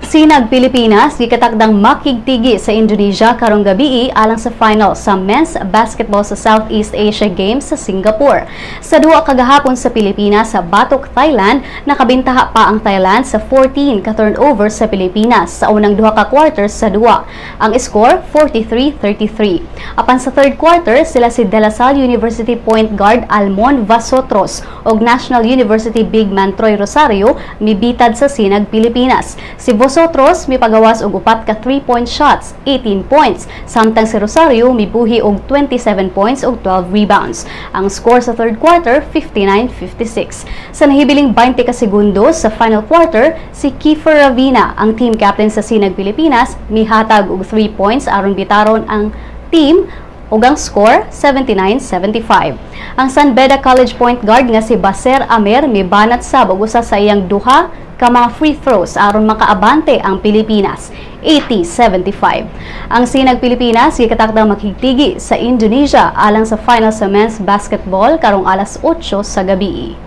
Sinag Pilipinas gikatakdang makigtigi sa Indonesia karong gabii alang sa final sa men's basketball sa Southeast Asia Games sa Singapore. Sa duwa kagahapon sa Pilipinas sa batok Thailand, nakabintaha pa ang Thailand sa 14 ka turnover sa Pilipinas sa unang duha ka quarters sa duwa. Ang score, 43-33. Apan sa third quarter, sila si De La Salle University point guard Almond Vosotros ug National University big man Troy Rosario mibitad sa Sinag Pilipinas. Si Vosotros mipagawas og upat ka 3-point shots, 18 points, samtang si Rosario mibuhi og 27 points ug 12 rebounds. Ang score sa third quarter, 59-56. Sa nahibiling 20 ka segundo sa final quarter, si Kiefer Ravena, ang team captain sa Sinag Pilipinas, mihatag og 3 points aron bitaron ang team ug ang score, 79-75. Ang San Beda College point guard nga si Baser Amer mibanat sab og usa sa iyang duha ka mga free throws aron makaabante ang Pilipinas, 80-75. Ang Sinag Pilipinas gikatakdang makigtigi sa Indonesia alang sa final sa men's basketball karong alas 8 sa gabi.